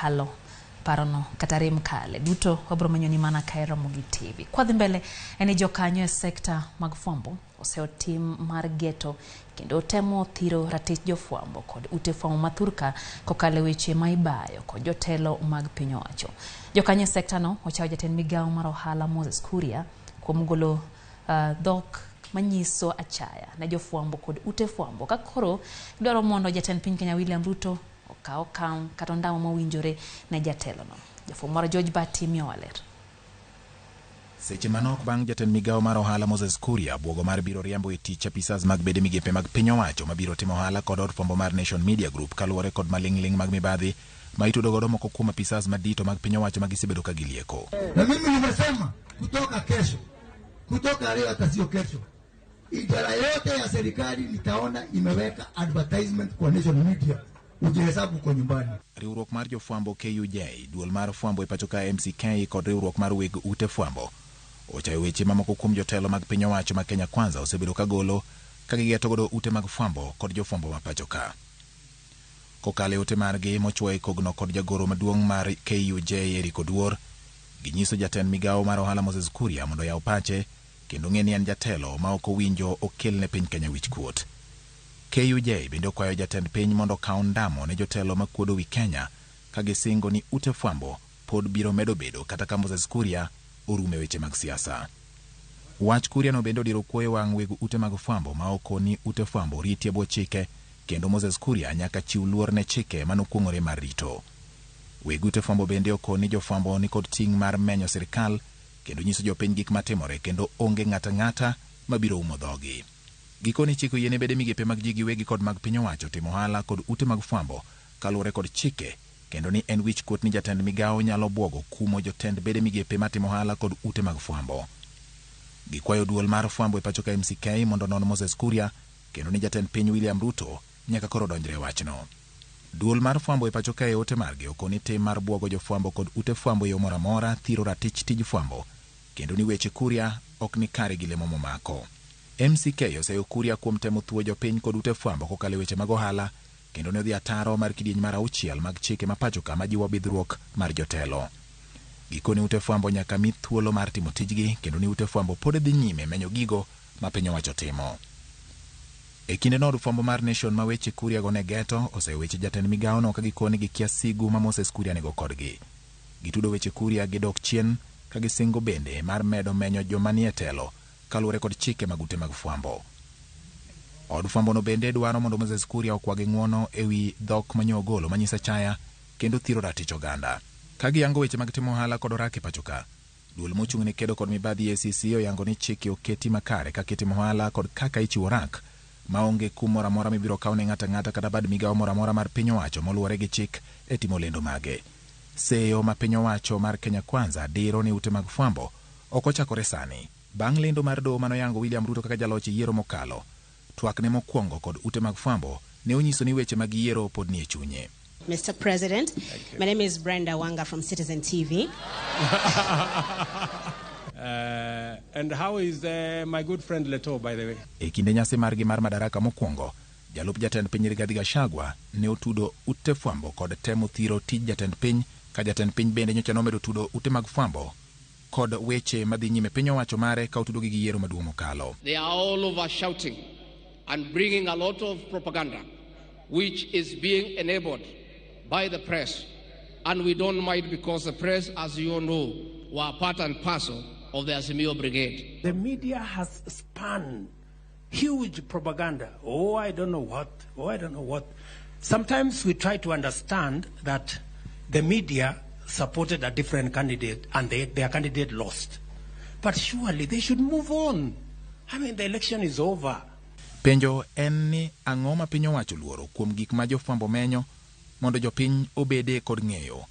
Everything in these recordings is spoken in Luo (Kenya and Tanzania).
kalo parono kata rem kale duto wabro menyo ni mana kae Ramogi TV. Kwadhi mbele en ni jokanyo e sekta mag fwambo oseyo tim mar geto kendo temo thiro ratich jofwambo kod ute fwambo ma thurka kokalo e weche ma ibayo kod jotelo mag piny owacho. Jokanyo e sekta no ochayo jatend migawo mar ohala Moses Kuria kuom golo dhok manyiso achaya ne jofwambo kod ute fwambo ka koro gidwaro mondo jatend piny Kenya William Ruto okaw okang' kata ondamo mowinjore ne jatelono. Jafwambo marwa George Bati miyowa ler. Seche manok bang' jatend migawo mar ohala Moses Kuria buogo mar biro riembo e tich apisas mag bede migepe mag piny owacho mabiro timo ohala kod od fwambo mar Nation Media Group kaluwore kod maling'ling' mag mibadhi ma itudo godo moko kuom apisas madito mag piny owacho ma gisebedo ka gilieko. Na mimi nimesema kutoka kesho, kutoka leo hata sio kesho, idara yote ya serikali nitaona imeweka advertisement kwa Nation Media, ujihesabu kwa nyumbani. Riwruok mar jofwambo KUJ, duol mar fwambo e pacho ka MCK kod riwruok mar weg ute fwambo ochayo weche mamoko kuom jotelo mag piny owacho ma Kenya Kwanza osebedo ka golo ka gigeto godo ute mag fwambo kod jofwambo ma pacho ka. Kokalo e ote margi mochuoyo e kogno kod jagoro maduong' mar KUJ Eric Oduor, ginyiso jatend migawo mar ohala Moses Kuria mondo oyaw pache kendo ng'e ni en jatelo ma ok owinjo okel ne piny Kenya wichkuot. KUJ bende okwayo jatend piny mondo okaw ndamo ne jotelo makuodo wi Kenya ka gisingo ni ute fwambo pod biro medo bedo kata ka Moses Kuria orumo e weche mag siasa. Wach Kuria no bende odiro kuoyo wang' weg ute mag fwambo ma oko ni ute fwambo riti e bwo chike kendo Moses Kuria nyaka chiw luor ne chike manokuong'ore mar rito. Weg ute fwambo bende okoni ni jofwambo nikod ting' mar menyo sirikal kendo nyiso jopiny gik matimore kendo onge ng'ata ng'ata mabiro umo dhogi. Gikoni chik oyiene bede migepe mag ji giwegi kod mag piny owacho timo ohala kod ute mag fwambo kaluwore kod chike kendo ni en wich kuot ni jatend migawo nyalo buogo kumo jotend bede migepe matimo ohala kod ute mag fwambo. Gikwayo duol mar fwambo e pacho ka MCK mondo non Moses Kuria kendo ni jatend piny William Ruto nyaka koro donjre e wachno. Duol mar fwambo e pacho ka e ote margi okoni tim mar buogo jofwambo kod ute fwambo e yo moro amora thiro ratich tij fwambo kendo ni weche Kuria ok ni kare gi lemo momako. MCK oseyo Kuria kuom temo thuo jopiny kod ute fwambo kokalo e weche mag ohala kendo ne odhi ataro mar kidieny mar auchiel mag chike ma pacho ka majiwo bidhruok mar jotelo. Gikone ute fwambo nyaka mi thuolo mar timo tijgi kendo ni ute fwambo pod dhi nyime menyo gigo ma piny owacho timo. E kinde no od fwambo mar Nation ma weche Kuria go ne geto oseyo weche jatend migawo no ka gikoni gikia sigu ma Moses Kuria nigo kodgi. Gitudo weche Kuria gi dok chien ka gisingo bende mar medo menyo joma nie telo kaluwore kod chike mag ute mag fwambo. Od fwambo no bende dwaro mondo Moses Kuria okwagi ng'uono e wi dhok manyo ogolo manyiso achaya kendo thiro ratich oganda. Ka giyango weche mag timo ohala kod orak e pacho ka, duol mochung' ne kedo kod mibadhi EACC oyango ni chike oketi makare kaka itimo ohala kod kaka ichiwo orak maonge kum moro amora mibiro kaw ne ng'ato ang'ata kata bad migawo moro amora mar piny owacho moluwore gi chik e timo lendo mage. Seyo ma piny owacho mar Kenya Kwanza diro ni ute mag fwambo ok ochakore sani. Bang' lendo mar doho manoyango William Ruto kaka jaloch e yiero mokalo, twakne mokwongo kod ute mag fwambo ne onyiso ni weche mag yiero pod nie chunye. Mr. President, my name is Brenda Wanga from Citizen TV. And how is my good friend Leto, by the way? E kinde nyasi margi mar madaraka mokwongo, jalup jatend piny Rigathi Gachagua ne otudo ute fwambo kod temo thiro tij jatend piny ka jatend piny bende nyocha nomedo tudo ute mag fwambo kod weche madhi nyime piny owacho mare ka otudogi gi yiero maduong' mokalo. They are all over shouting and bringing a lot of propaganda, which is being enabled by the press. And we don't mind because the press, as you all know, were part and parcel of the Azimio Brigade. The media has spun huge propaganda. Oh, I don't know what. Oh, I don't know what. Sometimes we try to understand that the media supported a different candidate and their candidate lost. But surely they should move on. The election is over. Penjo en ni ang'o ma piny owacho luoro kuom gik ma jofwambo menyo mondo jopiny obede kod ng'eyo.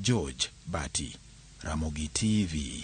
George Bati, Ramogi TV.